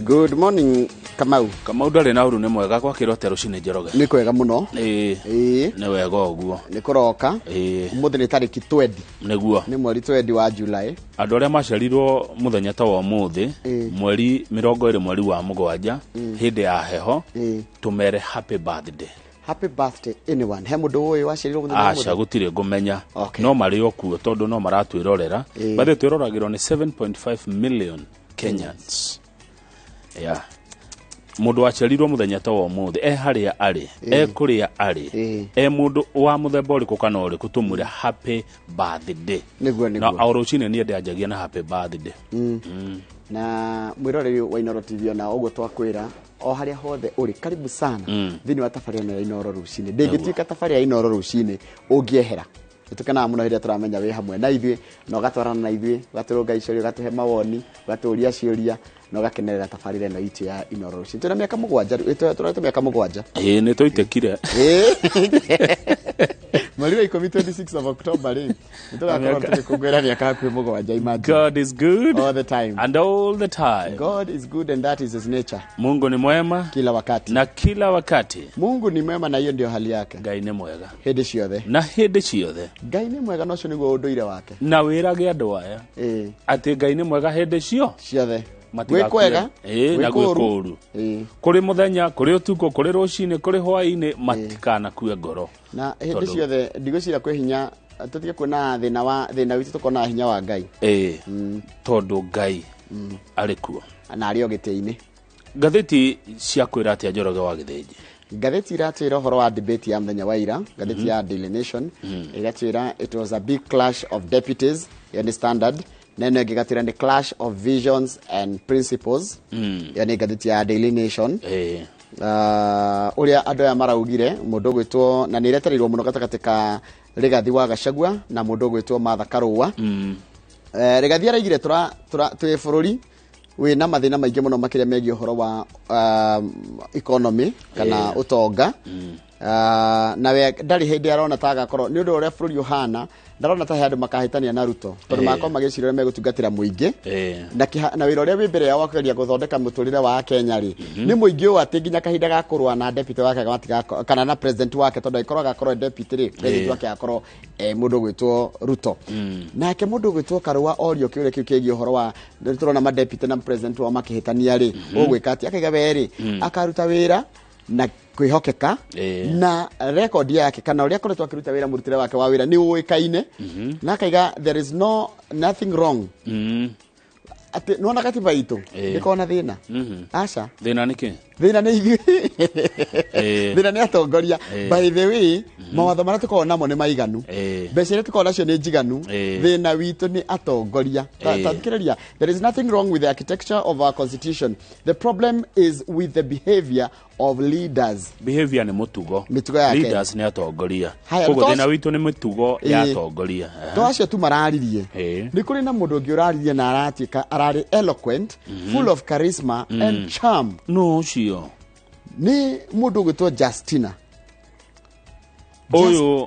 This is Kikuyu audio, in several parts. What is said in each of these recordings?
Good morning, Kamau. Kamau, ndarĩ na ũru, nĩ mwega. Gwakĩrwo atĩa rũcinĩ, Njoroge? Nĩ kwega mũno. Ĩĩ, nĩ wega ũguo. Nĩ kũroka. Ũmũthĩ nĩ tarĩki 20. Nĩguo. Nĩ mweri 20 wa July. Andũ arĩa maciarirwo mũthenya ta wa ũmũthĩ, mweri 20 mweri wa mũgwanja, hĩndĩ ya heho, tũmere happy birthday. Happy birthday, anyone. He mũndũ ũyũ waciarirwo mũthenya wa Aca. ũmũthĩ? Gũtirĩ ngũmenya. Okay. No marĩ o kuo tondũ no maratwĩrorera. Bathe twĩroragĩrwo nĩ 7.5 million Kenyans. Yeah. Mũndũ waciarirwo mũthenya ta wa ũmũthĩ, e harĩa arĩ, e kũrĩa arĩ, e mũndũ wa mũthemba ũrĩkũ kana ũrĩkũ, tũmwĩre happy birthday. Na o rũcinĩ niĩ ndĩanjagia na happy birthday. Na mwĩroreri wa Inoro TV, ona ũguo twakwĩra, o harĩa hothe ũrĩ, karibu sana thĩinĩ wa tabarĩra ĩno ya Inoro Rũcinĩ. Ndĩngĩtuĩka tabarĩra ya Inoro Rũcinĩ ũngĩehera. Nĩ tũkenaga mũno hĩndĩ ĩrĩa tũramenya wĩ hamwe na ithuĩ na ũgatwarana na ithuĩ, ũgatũrũnga icoria, ũgatũhe mawoni, ũgatũria ciũria na ũgakenerera tabarĩra ĩno itũ ya Inoro Rũcinĩ. Twĩna mĩaka 7 rĩu, tũrete mĩaka 7. Ĩĩ, nĩ tũitĩkire. Mweri wa 10, 26 of October rĩ, nĩ tũgakorwo tũgĩkũngũĩra mĩaka hakuhĩ 7. Imagine. God is good all the time. And all the time. God is good and that is his nature. Mungu ni mwema kila wakati. Na kila wakati. Mungu ni mwema na hiyo ndio hali yake. Ngai nĩ mwega hĩndĩ ciothe. Na hĩndĩ ciothe. Ngai nĩ mwega na ũcio nĩguo ũndũire wake. Na wĩrage andũ aya atĩ Ngai nĩ mwega hĩndĩ cio ciothe. Matigakue. Gwĩ kwega, Na gwĩ kũũru. kũũru, kũrĩ mũthenya, kũrĩ ũtukũ, kũrĩ rũcinĩ, kũrĩ hwaĩ-inĩ, matikanakue ngoro. Na hĩndĩ ciothe ndigwĩciria kwĩ hinya tũtige kuona thĩna wa thĩna witũ, tũkona hinya wa Ngai. Ĩĩ, tondũ Ngai arĩ kuo. Na arĩ o gĩtĩ-inĩ. Ngathĩti cia kwĩra atĩa, Njoroge wa Gĩthĩnji? Ngathĩti iratwĩra ũhoro wa debate ya mũthenya wa ira. Ngathĩti ya Daily Nation ĩgatwĩra it was a big clash of deputies. Ĩyo nĩ Standard. Na ĩno ĩngĩ ĩgatwĩra nĩ clash of visions and principles. Ĩyo nĩ ngathĩti ya Daily Nation. Ũrĩa andũ aya maraugire, mũndũ ũgwĩtwo, na nĩ ĩretereirwo mũno, gatagatĩ ka Rigathi wa Gachagua na mũndũ ũgwĩtwo Martha Karũa. Rigathi araigire twĩ bũrũri wĩna mathĩna maingĩ mũno, makĩria megiĩ ũhoro wa economy kana ũtonga. Na we ndarĩ hĩndĩ arona ta agakorwo nĩ ũndũ wa ũrĩa bũrũri ũhana, ndarona ta he andũ makahĩtania na Ruto, tondũ magakorwo magĩciria ũrĩa megũtungatĩra mũingĩ na wĩra ũrĩa wĩ mbere yao wa kũgeria gũthondeka mũtũrĩre wa Kenya rĩ, nĩ mũingĩ ũũ atĩ nginya kahinda ga kũrũa na deputy wake kana na president wake, tondũ angĩkorwo agakorwo e deputy rĩ, president wake agakorwo mũndũ ũgwĩtwo Ruto. Nake mũndũ ũgwĩtwo Karũa orio kĩũria kĩu kĩgiĩ ũhoro wa nĩ tũrona madeputy na president wao makĩhĩtania rĩ, ũgwĩka atĩa, akaiga we rĩ, akaruta wĩra na kwĩhokeka na record yake kana ũrĩa akoretwo akĩruta wĩra, mũrutĩre wake wa wĩra nĩ ũĩkaine, na akaiga there is no nothing wrong, atĩ nona katiba itũ ndĩkorwo na thĩna, aca. Thĩna nĩ kĩ? Thĩna nĩ ithuĩ. Thĩna nĩ atongoria. By the way, mawatho marĩa tũkoragwo namo nĩ maiganu, mbeca iria tũkoragwo nacio nĩ njiganu. Thĩna witũ nĩ atongoria. Ta thikĩrĩria: there is nothing wrong with the architecture of our constitution, the problem is with the behavior of leaders. Behavior nĩ mũtugo. Mĩtugo yake. Leaders nĩ atongoria. Haya, Koguo thĩna witũ nĩ mĩtugo ya atongoria. To acio tu mararirie. Nĩ kũrĩ na mũndũ ũngĩ ũraririe na aratuĩka ararĩ eloquent, full of charisma and charm. Nũ ũcio? Nĩ mũndũ ũgwĩtwo Justina. Ũyũ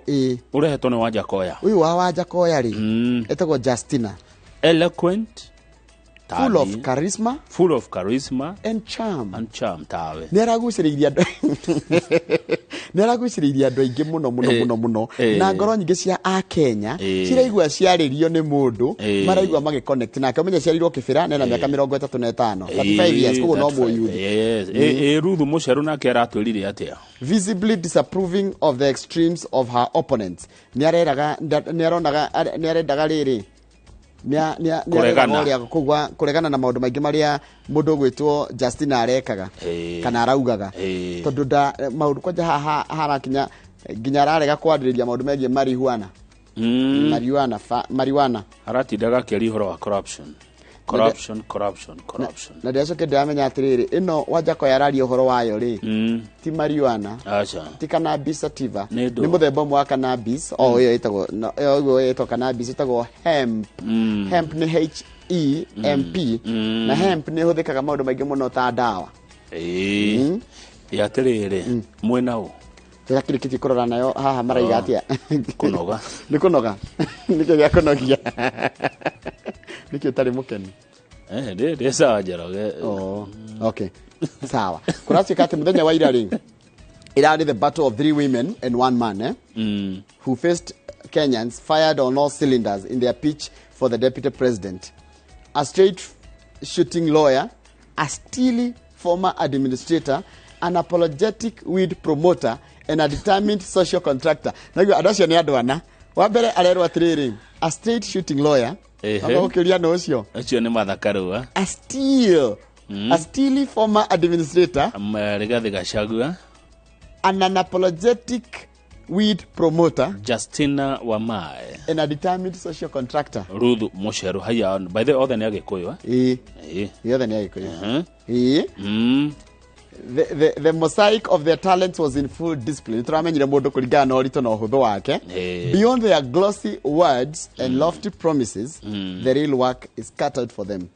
ũrehetwo nĩ Wanjakoya? Ũyũ wa Wanjakoya rĩ, etagwo Justina. Eloquent, full of tani, charisma full of charisma and charm. And charm, tawe. Nĩ aragucĩrĩirie andũ aingĩ mũno mũno mũno mũno, na ngoro nyingĩ cia akenya ciraigua ciarĩrio nĩ mũndũ maraigua magĩconnect nake. Ũmenye ciarirwo Kĩbĩra nena mĩaka 35, 35 years, koguo no mũyuthi. Yes. Ĩ Ruthu Mũceru nake aratwĩrire atĩa? Visibly disapproving of the extremes of her opponents. Nĩ areraga, nĩ aronaga, nĩ arendaga rĩrĩ nĩ Kũregana. areraga ũrĩa kũgwa kũregana na maũndũ maingĩ marĩa mũndũ ũgwĩtwo Justina arekaga kana araugaga, tondũ nda maũndũ kwanja haha harakinya nginya ararega kwarĩrĩria maũndũ megiĩ marijuana. Marijuana, marijuana. Aratindaga akĩaria ũhoro wa corruption, corruption, corruption, corruption. Na ndĩracoke ndĩramenya atĩrĩrĩ, ĩno Wanjakoya araria ũhoro wayo rĩ, ti marijuana, Aca. ti cannabis sativa. Nĩ ndũ. Nĩ mũthemba ũmwe wa cannabis, o ĩyo ĩtagwo ĩyo ũguo ĩtagwo cannabis, ĩtagwo hemp. Hemp nĩ hemp, na hemp nĩ ĩhũthĩkaga maũndũ maingĩ mũno ta ndawa. Ĩ atĩrĩrĩ, mwĩna ũ? Tũrakĩrĩkĩtie kũrora nayo haha maraiga atĩa. Kũnoga. Nĩ kũnoga, nĩkĩo gĩa kũnogia, nĩkĩo ũtarĩ mũkenu? Ndĩ sawa Njoroge. Oh, okay, sawa. Kũratuĩka atĩ mũthenya wa ira rĩ, irarĩ the battle of three women and one man, eh? Who faced Kenyans fired on all cylinders in their pitch for the deputy president. A straight shooting lawyer, a steely former administrator, an apologetic weed promoter, and a determined social contractor. Naguo andũ acio nĩ andũ ana. Wa mbere arerwo atĩrĩrĩ, a straight shooting lawyer. Ehe. Ũkĩũria nũ ũcio? Ũcio nĩ Martha Karua. A steely former administrator, Rigathi Gachagua. An unapologetic weed promoter, Justina Wamae. And a determined social contractor. Ruth Mucheru. Haya, by the way, othe nĩ Agĩkũyũ, Ĩĩ. eh? Othe nĩ Agĩkũyũ. Ĩĩ. Ĩĩ. The mosaic of their talents was in full display. Nĩ tũramenyire mũndũ kũringana na ũritũ na ũhũthũ wake. Beyond their glossy words and lofty promises, the real work is cut out for them.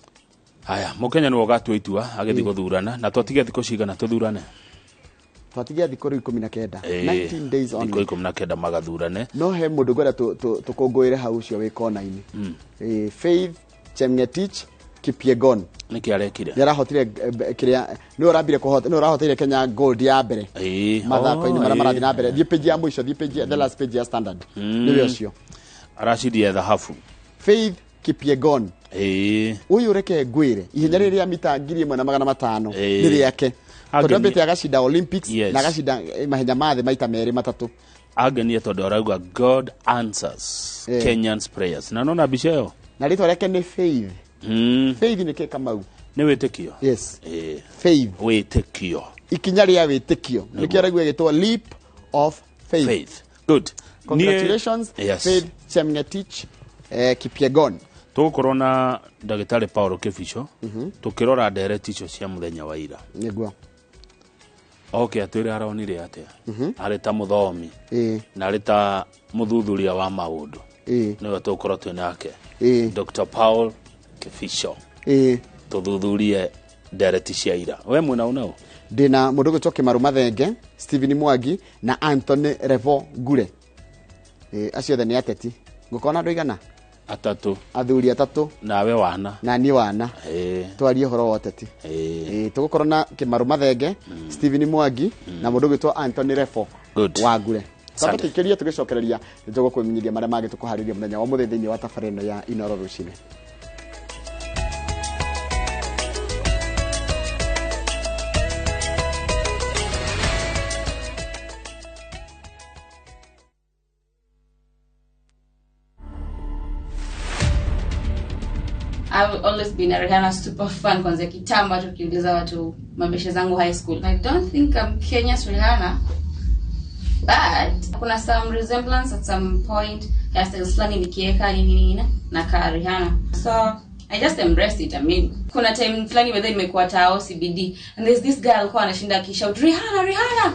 Haya, mũkenya nĩwe ũgatua itua agĩthiĩ gũthurana, na twatige thikũ cigana tũthurane? Twatigia thikũ rĩu 19. 19 days Thikũ only. 19 magathurane. No he mũndũ ngwenda tũkũngũĩre hau, ũcio wĩ kona-inĩ. Faith Chemngetich Kipyegon. Nĩkĩ arekire? Nĩ arahotire, kĩrĩa nĩwe ũrambire kũhota, nĩwe ũrahoteire Kenya gold ya mbere mathako-inĩ marĩa marathiĩ na mbere. Thiĩ page ya mũico, thiĩ page the last page ya Standard, nĩwe ũcio. Aracindia thahabu. Faith Kipyegon. Ũyũ reke ngwĩre, ihenya rĩrĩ rĩa mita 1500 nĩ rĩake, tondũ ambĩte agacinda Olympics na agacinda mahenya ma thĩ maita merĩ matatũ. Angenie tondũ arauga God answers Kenyans prayers, na nona mbica ĩyo. Na rĩtwa rĩake nĩ Faith. Faith nĩ kĩ, Kamau? Nĩ wĩtĩkio. Yes. Faith. Wĩtĩkio. Ikinya rĩa wĩtĩkio, nĩkĩo araigua ĩgĩtwo leap of faith. Faith, good. Congratulations, Yes. Faith Chemngetich Kipyegon. Tũgũkorwo na ndagĩtarĩ Paul Kĩbico tũkĩrora ndereti icio cia mũthenya wa ira. Nĩguo. Oke atwĩre aronire atĩa arĩ ta mũthomi na arĩ ta mũthuthuria wa maũndũ. Nĩwe tũgũkorwo twĩ nake, Dr. Paul Kĩbico, tũthuthurie ndereti cia ira. We mwena ũnau? Ndĩna mũndũ ũgwĩtwo Kĩmaru Mathenge, Stephen Mwangi na Anthony Revo Ngure. Acio othe nĩ ateti. Ngũkorwo na andũ aigana? Atatũ. Athuri atatũ. Nawe wana. Na niĩ wana. Twarie ũhoro wa ũteti. Tũgũkorwo na Kĩmaru Mathenge, Stephen Mwangi na mũndũ ũgwĩtwo Anthony Refo Good. wa Ngure. Asante. Twambe tũikĩrie, tũgĩcokereria nĩtũgũkũmenyithia marĩa mangĩ tũkũharĩria mũthenya wa mũthĩ thĩinĩ wa tabarĩra ĩno ya Inoro Rũcinĩ. I've always been a Rihanna super fan kwanzia kitambo, hata ukiuliza watu mabeshe zangu high school. I don't think I'm Kenya's Rihanna, but kuna some resemblance at some point, hairstyles fulani nikieka nini nini na kaa Rihanna. So I just embraced it. I mean, kuna time fulani whether imekuwa tao CBD and there's this girl alikuwa anashinda akishout Rihanna, Rihanna.